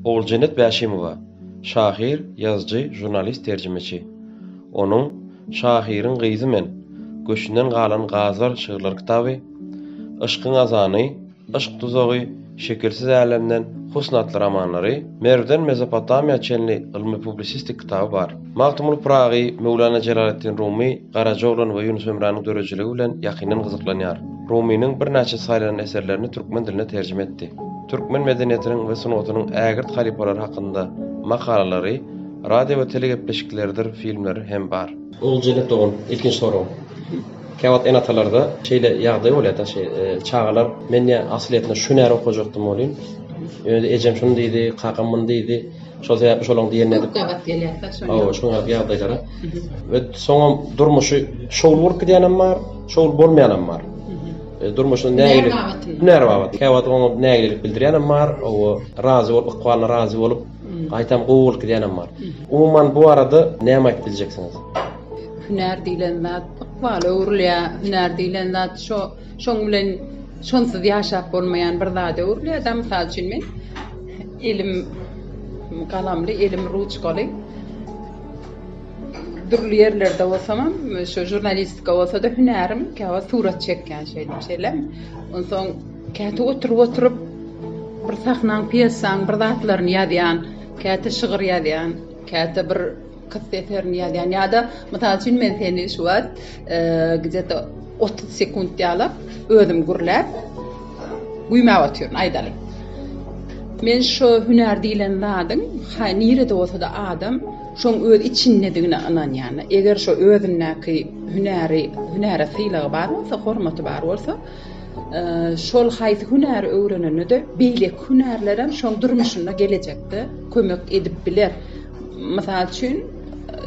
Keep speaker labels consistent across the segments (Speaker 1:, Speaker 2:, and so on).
Speaker 1: Oguljennet Bäşimowa, şahyr, ýazyjy, žurnalist, terjimeçi. Onuň Şahyryň gyzy men, Göçünden galan gazlar şygyrlar kitaby, Yşkyň azany, Yşk duzagy, Şekilsiz älemden, Husn atly romanlary, Merwden Mesopotamiýa çenli ylmy-publisistik kitaby bar. Magtymguly Pyragy, Möwlana Jelaleddin Rumy, Garajaoglan we Ýunus Emräniň döredijiligi bilen ýakyndan gyzyklanýar. Rumynyň birnäçe saýlanan eserlerini türkmen diline terjime etdi. Türkmen medeniýetiniň we sungatynyň ägirt halypalary hakynda makalalary, radio we telegepleşikleridir filmleri hem bar. Oguljennet dogan, ilkinji soragym. Käwagt ene-atalarda şeýle ýagdaý bolýar-da, çagalar men ýa aslyýetinde şu hünäri okajakdym welin, ýöne ejem şuny diýdi, kakam muny diýdi, şol sebäpli şolaryň diýenini edip.
Speaker 2: Köp gabat gelýär-de şol.
Speaker 1: Hawa, şunuň ýaly ýagdaýlara. We soňam durmuşy şowly bolup gidýänem bar, şowly bolmaýanam bar. Durmuşyna nägile.
Speaker 2: Hünär babatynda.
Speaker 1: Hünär babatynda. Käwagt oňa nägilelik bildirýänem bar, hawa, razy bolup, ykbalyna razy bolup, gaýtam gowy bolup gidýänem bar. Umuman bu barada näme aýdyp biljeksiňiz?
Speaker 2: Hünär diýlen zat ykbala öwrülýär. Hünär diýlen zat şo şoň bilen şonsuz ýaşap bolmaýan bir zada öwrülýär-de. Mysal üçin men elim galamly, elim ruçkaly dürli ýerlerde bolsamam, şo žurnalistika bolsa-da hünärim käwagt surat çekýän şeýdip şeýlemi. Onsoň käte oturyp-oturyp bir sahnaň, pýesaň bir zatlaryny ýazýan, käte şygyr ýazýan, käte bir Kyssa eserini ýazýan ýa-da mysal üçin men seni şu wagt gde-to 30 sekunt ýalap özüm gürläp güýmäp otyryn aýdaly. Men şu hünär diýlen zadyň ha nirede bolsa-da adam şoň öz içindedigine ynanýan. Eger şo özündäki hünäri hünäre sylagy bar bolsa, hormaty bar bolsa, şol haýsy hünäri öwrenende-de beýleki hünärlerem şoň durmuşynda gelejekde kömek edip biler. Mysal üçin,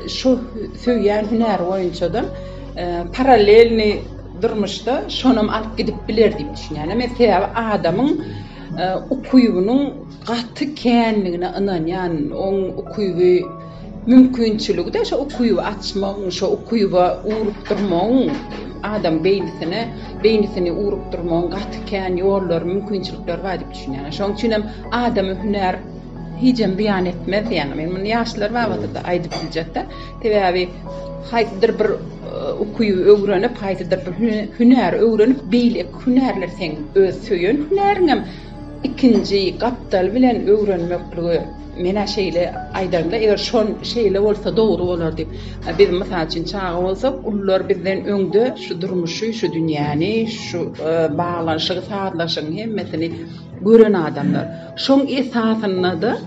Speaker 2: şu söýýän hünäri boýunça-da parallelni durmuşda şonam alyp gidip biler diýip düşünýän. Men sebäbi adamyň ukybynyň gaty känligine ynanýan. Oň ukyby mümkinçiligi-de şo ukyby açmagyň, şo ukyba ugrukdyrmagyň adam beýnisine, beýnisini ugrukdyrmagyň gaty kän ýollary, mümkinçilikleri bar diýip düşünýän. Şonuň üçin hem adamy hünär Hijem zyýan etmez ýaňy. Men muny ýaşlar babatda-da aýdyp biljek-dä. Sebäbi haýsydyr bir ukyby öwrenip, haýsydyr bir hünäri öwrenip, beýleki hünärler seň öz söýen hünäriňem ikinji gapdal bilen öwrenmekligi men-ä şeýle aýdaryn-da, eger şon şeýle bolsa dogry bolar diýip. Biz mysal üçin çaga bolsak, ulular bizden öňde şu durmuşy, şu dünýäni, şu baglanyşygy, sazlaşygyň hemmesini gören adamlar. Şoň esasynda-da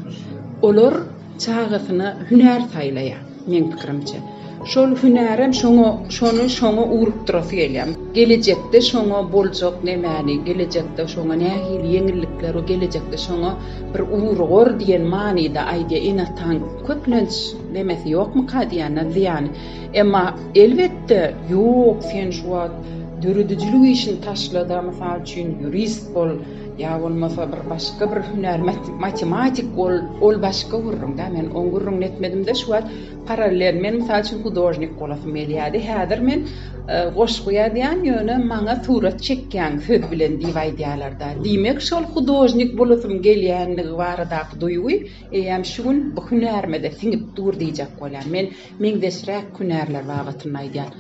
Speaker 2: olar çagasyna hünär saýlaýar, meň pikirimçe. Şol hünärem şoňa, şony şoňa ugrukdyrasy gelýär. Gelejekde şoňa boljak nemäni, gelejekde şoňa nähili ýeňillikler we gelejekde şoňa bir ugrugar diýen manyda aýdýar. Ene-ataň köplenç nemesi ýokmuka diýýän-de zyýany. Emma elbetde, ýok, sen şu wagt döredijilik işini taşla-da, mysal üçin, ýurist bol, Ýa bolmasa bir başga bir hünär matematik bol ol başga gürrüň da men oň gürrüňini etmedimde şu wagt parallel men mysal üçin hudožnik bolasym gelýärdi häzir men goşgy ýazýan ýöne maňa surat çekýäň söz bilen diýip aýdýarlarda diýmek şol hudožnik bolasym gelýänligi baradaky duýgy eýýäm şu gün bu hünärimede siňip dur diýjek bolýan men meňzeşräk hünärler babatynda aýdýan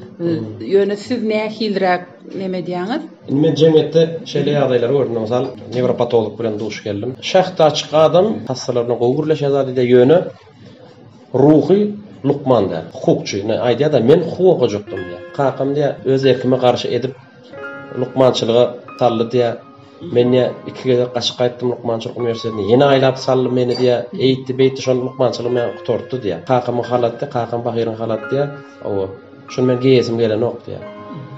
Speaker 2: ýöne siz nähiliräk neme edýäňiz?
Speaker 1: Indi men jemgyýetde şeýle ýagdaýlary gördüm. Mysal, newropatolog bilen duş geldim. Şähdi açyk adam, hassalar bilen gowy gürleşýär zat edýär, ýöne ruhy lukman däl, hukukçy. Ine, aýdýar-da, men hukuk okajakdym diýýär. Kakam diýýär, öz erkime garşy edip, lukmançylyga saldy diýýär. Men diýýär, iki gezek gaçyp gaýtdym lukmançylyk uniwersitetine, ýene aýlap saldy meni diýýär. Eýtdi, beýtdi, şony lukmançylygy meni gutartdy diýýär. Kakamyň halaty, kakam pahyryň halaty diýýär. Hawa. Şuny men geýesim gelenok diýýär.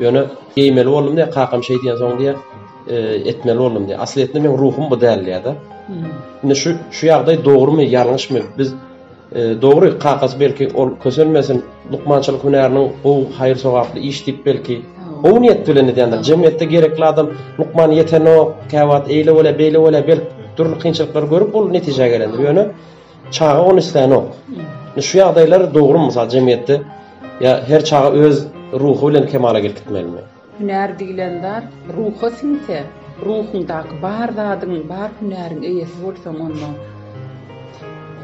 Speaker 1: Ýöne geýmeli boldum diýýär, kakam şeý diýensoň diýýär, etmeli boldum diýýär. Aslyýetinde meň ruhum bu däl diýýär-de. Indi şu şu ýagdaý dogrumy, ýalňyşmy? Biz dogry, kakasy belki ol kösenmesin, lukmançylyk hünäriniň gowy, haýyr-sogaply iş diýip belki gowy niýet bilen edýändir. Jemgyýetde gerekli adam lukman ýetenok, käwagt eýle bolýar, beýle bolýar, belki dürli kynçylyklary görüp ol netijä gelendir. Ýöne Çaga ony islänok. Indi şu ýagdaýlar dogrumy mysal jemgyýetde ýa her çaga öz ruhy bilen kemala gelip gitmelimi?
Speaker 2: Hünär diýlen zat ruha siňse, ruhuňdaky bar zadyň, bar hünäriň eýesi bolsaň onda.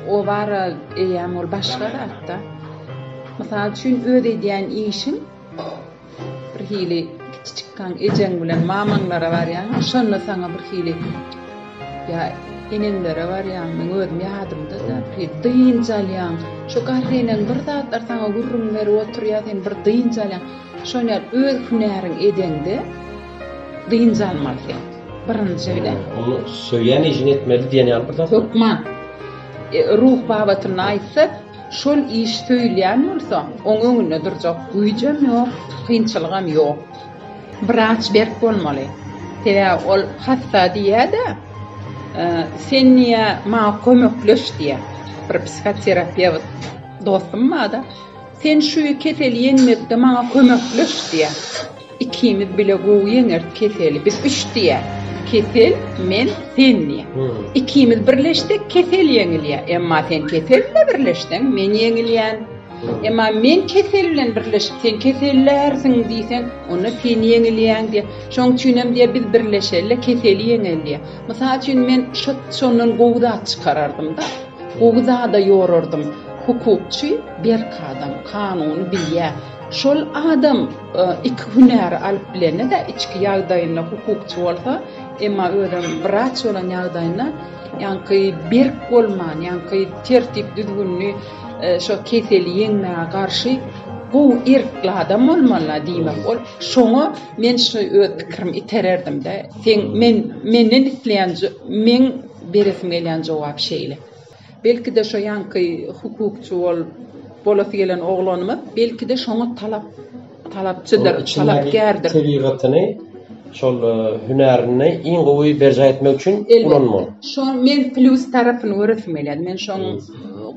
Speaker 2: O bar-a eýýäm ol başga zat-da. Mysal üçin, öz edýän işiň bir hili kiçijikkaň ejeň bilen mamaňlara barýaň, şonda saňa bir hili ýa eneňlere barýaň, meň özüm ýadymda-da, bir hili dynç alýaň. Şo garry eneň bir zatlar saňa gürrüň berip oturýar, sen bir dynç alýaň. Şon ýaly öz hünäriň edeňde dynç almaly sen. Birinji bilen.
Speaker 1: Ony söýýän işiňi etmeli diýen ýaly bir zat.
Speaker 2: Hökman. Ruh babatynda aýtsak, şol iş söýülýän bolsa, oň öňünde durjak güýjem ýok, kynçylygam ýok. Wraç berk bolmaly. Sebäbi ol hassa diýýä-de, sen diýýä, maňa kömekleş diýýä. Bir psihoterapewt dostum bar-da. Sen şu keseli ýeňmekde maňa kömekleş diýýär. Ikimiz bile gowy ýeňeris keseli. Biz üç diýýär. Kesel, men, sen diýýär. Ikimiz birleşsek kesel ýeňilýär. Emma sen kesel bile birleşseň, men ýeňilýän. Emma men kesel bilen birleşip sen kesellärsiň diýseň, onda sen ýeňilýäň diýýär. Şoň üçinem diýýär biz birleşeli-de keseli ýeňeli diýýär. Mysal üçin men şo şondan gowy zat çykarardym-da. Gowy zada ýorardym. Hukukçy berk adam, kanuny bilýär. Şol adam iki hünäri alyp bilende-de, içki ýagdaýynda hukukçy bolsa, emma özem wraç bolan ýagdaýynda, ýaňky berk bolman, ýaňky tertip-düzgünli şo keseli ýeňmäge garşy gowy erkli adam bolmaly-da diýmek. Ol şoňa men şu öz pikirimi itererdim-de. Seň men menden isleýän meň Beresim gelýän jogap şeýle. Belki-de şo ýaňky hukukçy bol bolasy gelen oglanymyz belki-de şoňa talap talapçydyr, talapgärdir.
Speaker 1: Tebigatyny şol hünärini iň gowy berjaý etmek üçin ulanmaly.
Speaker 2: Şo men plýus tarapyny göresim gelýär. Men şoň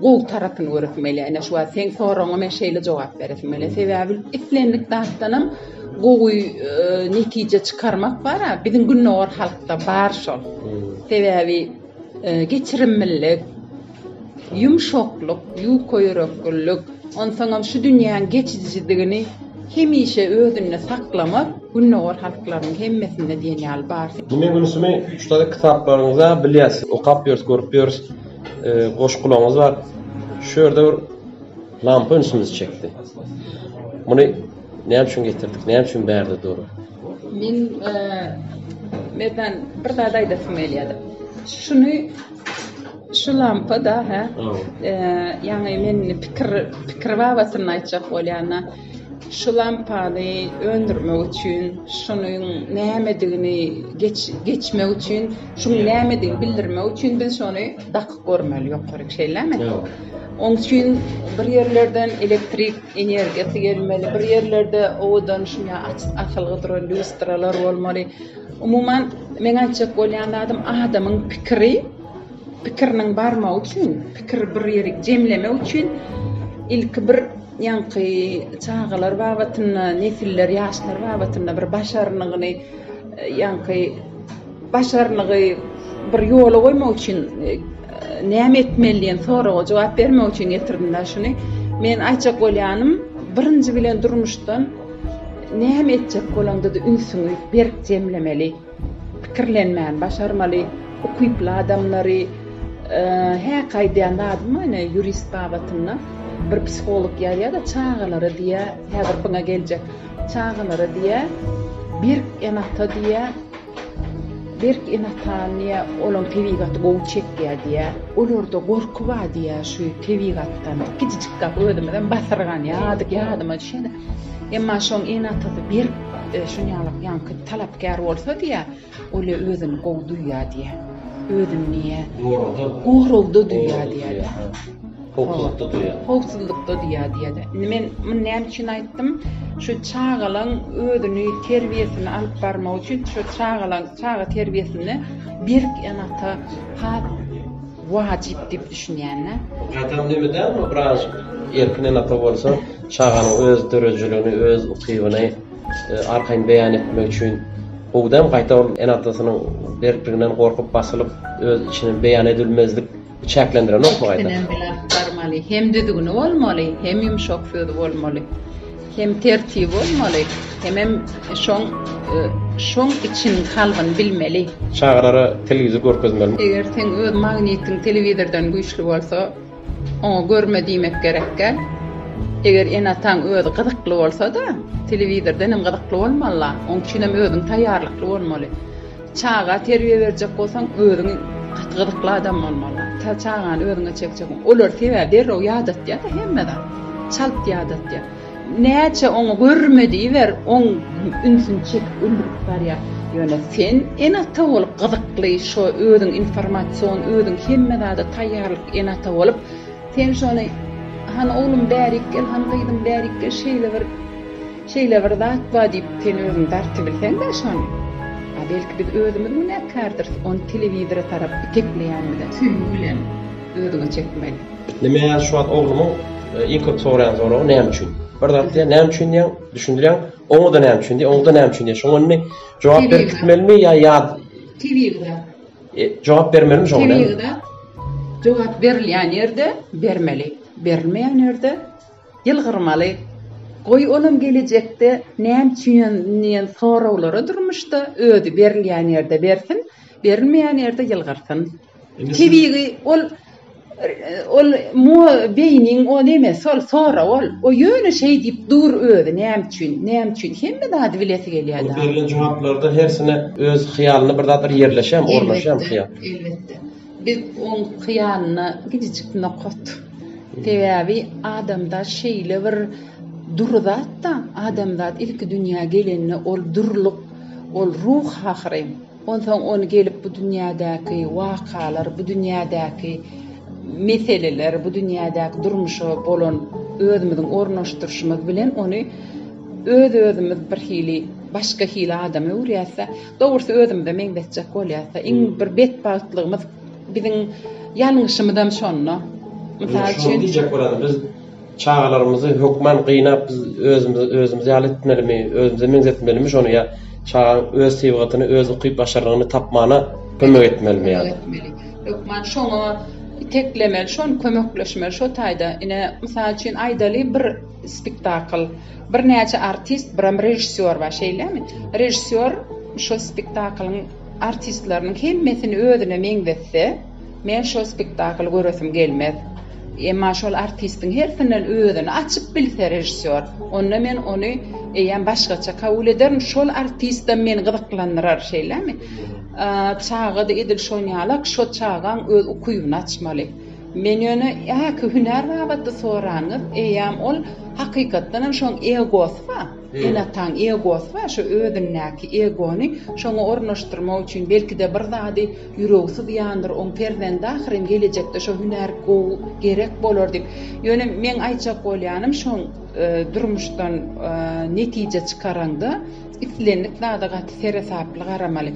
Speaker 2: gowy tarapyny göresim gelýär. Ine şu wagt seň soragyňa men şeýle jogap beresim gelýär. Sebäbi islendik zatdanam gowy netije çykarmak bar-a, biziň gündogar halkda bar şol. Sebäbi geçirimlilik, ýumşaklyk, ýuka ýüreklilik, onsoňam şu dünýäň geçijidigini hemişe özünde saklamak gündogar halklarynyň hemmesinde diýen ýaly bar.
Speaker 1: Meň ünsümi şu taýda kitaplaryňyza bilýäs, okap ýörüs, görüp ýörüs, goşgularyňyz bar. Şu ýerde bir lampa ünsümizi çekdi. Muny Näme üçin getirdik? Näme üçin bärde dur?
Speaker 2: Men Merdan bir zat aýdasym gelýär. Şuny şu lampa da hä? Ýaňy men pikir pikir babatynda aýtjak bolýan-da. Şu lampany öndürmek üçin, şunuň nämedigini geç geçmek üçin, şunuň nämedigini bildirmek üçin biz şony dakyp görmeli ýokaryk, şeýlemi? Oň üçin bir ýerlerden elektrik energiýasy gelmeli, bir ýerlerde owadan şuňa asylgy duran lýustralar bolmaly. Umuman, meň aýtjak bolýan zadym adamyň pikiri, pikiriniň barmagy üçin, pikiri bir ýerik jemlemek üçin ilki bir ýaňky çagalar babatynda, nesiller, ýaşlar babatynda bir başarnygyny ýaňky Başarnygy bir ýola goýmak üçin näme etmeli diýen soraga jogap bermek üçin getirdim-dä şuny. Men aýtjak bolýanym, birinji bilen durmuşdan näme etjek bolaňda-da ünsüňi berk jemlemeli, pikirlenmäni başarmaly, ukyply adamlary, häki aýdýan zadym bar ine ýurist babatynda bir psiholog ýazýar-da çagalara diýýär, häzir buňa geljek, çagalara diýýär, berk ene-ata diýýär, Berk ene-atany diýýär, olaň tebigaty gowy çekýär diýýär. Olarda gorky bar diýýär şu tebigatdan. Kiçijikkäk özümizem basyrganýardyk, ýadyma düşýär-de. Emma şoň ene-atasy berk şunýalak ýaňky talapkär bolsa diýýär, ol özüni gowy duýýar diýýär. Özüni diýýär.
Speaker 1: Goragda.
Speaker 2: Goragda duýýar diýýär.
Speaker 1: Howpsuzlykda duýýar.
Speaker 2: Howpsuzlykda duýýar diýýär. Indi men muny näme üçin aýtdym? Şu çagalaň özüni terbiýesini alyp barmak üçin şu çagalaň çaga terbiýesinde berk ene-ata has wajyp diýip düşünýän-dä.
Speaker 1: Gaýtam neme dälmi biraz erkin ene-ata bolsa çaganyň öz döredijiligini, öz ukybyny arkaýyn beýan etmek üçin gowy dälmi? Gaýta ol ene-atasynyň berkliginden gorkup basylyp öz içini beýan edilmezlik Çäklendirenokmy gaýta?
Speaker 2: Ikisinem bile alyp barmaly. Hem düzgüni bolmaly, hem ýumşak sözi bolmaly. Hem tertibi bolmaly, hemem şoň. Şoň içiniň kalbyny bilmeli.
Speaker 1: Çagalara telewizor görkezmelimi?
Speaker 2: Eger seň öz magnitiň telewizordan güýçli bolsa, oňa görme diýmek gerek däl. Eger ene-ataň özi gyzykly bolsa-da, telewizordan hem gyzykly bolmaly-la. Oň üçinem özüň taýýarlykly bolmaly. Çaga terbiýe berjek bolsaň, özüň gaty gyzykly adam bolmaly. Çagany özüňe çekjek. Olar sebäbi derrew ýadatýar-da hemme zat. Çalt ýadatýar. Näçe oňa görme diýiber, oň ünsüni çekip öldürip barýar. Ýöne sen ene-ata bolup gyzykly, şo özüň informasion, özüň hemme zada taýýarlyk ene-ata bolup, sen şony hany oglum bärik gel, hany gyzym bärik gel şeýle bir şeýle bir zat bar diýip sen özüň dartybilseň-dä şony. A belki biz özümiz günäkärdiris ony telewizora tarap itekleýänimize söýgi bilen özüňe çekmeli.
Speaker 1: Indi men şu wagt oglumyň iň köp soraýan soragy näme üçin? Bir zat diýýär, näme üçin diýýän, düşündirýän, oňa-da näme üçin diýýär, oňa-da näme üçin diýýär. Şoňa indi jogap berip gitmelimi ýa ýa
Speaker 2: Tebigy zat.
Speaker 1: E, jogap bermelimi şoňa?
Speaker 2: Tebigy zat. Jogap berilýän ýerde bermeli, berilmeýän ýerde ýylgyrmaly. Goý olam gelejekde näme üçin diýen soraglara durmuşda özi berilýän ýerde bersin, berilmeýän ýerde ýylgyrsyn. Tebigy ol ol mo beýniň o nemesi ol sorag ol. O ýöne şeý diýip dur özi näme üçin, näme üçin hemme zady bilesi gelýär.
Speaker 1: Ol berlen jogaplarda hersine öz hyýalyna bir zatlar ýerleşýärmi, ornaşýarmy hyýal?
Speaker 2: Elbetde. Biz oň hyýalyna gijijik nokat. Sebäbi adamzat şeýle bir dury zat-da, adamzat ilki dünýä gelende ol durulyk, ol ruh ahyry. Onsoň ony gelip bu dünýädäki wakalar, bu dünýädäki meseleler, bu dünýädäki durmuşa bolan özümiziň ornaşdyryşymyz bilen ony öz-özümiz bir hili başga hili adama öwürýäs-de, dogrusy özümize meňzetjek bolýas-da. Iň bir betbagtlygymyz biziň ýalňyşymyzam şonda.
Speaker 1: Mysal üçin. Şony diýjek bolýan, biz Çagalarymyzy hökman gynap biz özümizi özümiz ýaly etmelimi, özümize meňzetmelimi şony ýa çagaň öz tebigatyny, öz ukyp başarnygyny tapmana kömek etmelimi
Speaker 2: ýa-da? Kömek etmeli. Hökman şoňa iteklemeli, şony kömekleşmeli şo taýda. Ine, mysal üçin aýdaly bir spektakl, birnäçe artist, biram režissýor bar, şeýlemi? Režissýor şo spektaklyň artistleriniň hemmesini özüne meňzetse, Men şol spektakly göresim gelmez. Emma şol artistiň hersinden özüni açyp bilse režissýor, onda men ony eýýäm başgaça kabul ederin, şol artistem meni gyzyklandyrar, şeýlemi? Çaga-da edil şonýalak, şo çagaň öz ukybyny açmaly. Men ýöne häki hünär babatda soranyňyz, eýýäm ol hakykatdanam şoň egosy bar. Ene-ataň egosy bar, şo özündäki egony şoňa ornaşdyrmak üçin belki-de bir zady Ýüregi syzýandyr oň perzendi ahyryn gelejekde şo hünär gowy gerek bolar diýip. Ýöne meň aýtjak bolýanym şoň durmuşdan netije çykaraňda islendik zada gaty seresaply garamaly.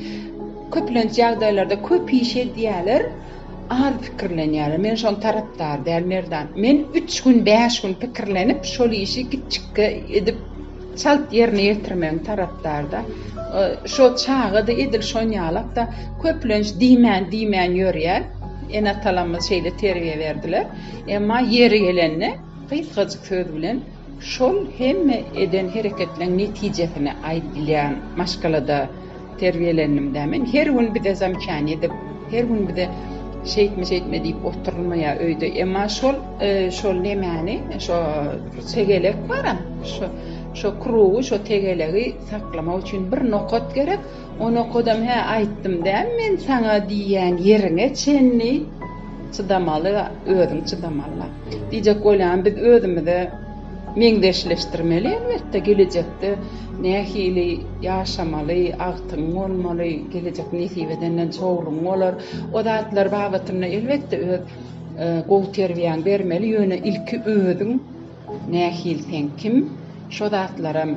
Speaker 2: Köplenç ýagdaýlarda köp iş edýäler az pikirlenýäler. Men şoň tarapdary däl Merdan. Men üç gün bäş gün pikirlenip şol işi kiçjikge edip Çalt ýerine ýetirmegiň tarapdarda. Şo çaga-da edil şonýalak-da köplenç diýmän diýmän ýörýär. Ene-atalarymyz şeýle terbiýe berdiler. Emma ýeri gelende gysgajyk söz bilen şol hemme eden hereketleň netijesini aýdylýan maşgalada Terbiýelendim-dä men. Her gün bize zamçaniýe edip, her gün bize şeýtme şeýtme diýip oturylmaýar öýde. Emma şol şol nemäni, şo tegelek bar-a, şo şo krugy, şo tegelegi saklamak üçin bir nokat gerek. O nokadam hä aýtdym dämi men saňa diýýän ýeriňe çenli çydamaly, özüň çydamaly. Diýjek bolýanym biz özümize Meňzeşleşdirmeli elbetde gelejekde nähili ýaşamaly, agtygyň bolmaly, gelejek nesip edenden çowlugyň bolar. O zatlar babatynda elbetde öz gowy terbiýäňi bermeli, ýöne ilki özüň nähili sen kim şo zatlaram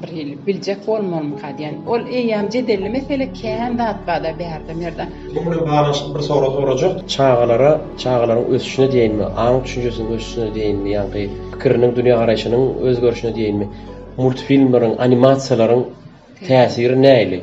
Speaker 2: Bir hili biljek bolmalymyka diýen. Ol eýýäm jedelli mesele kän zat barda bärde Merdan.
Speaker 1: Muň bilen baglanyşykly bir sorag sorajak. Çagalara, çagalaryň ösüşine diýeýinmi, aň düşünjesiniň ösüşine diýeýinmi, ýaňky pikiriniň, dünýägaraýşynyň özgerişine diýeýinmi, multfilmleriň, animasiýalaryň täsiri nähili?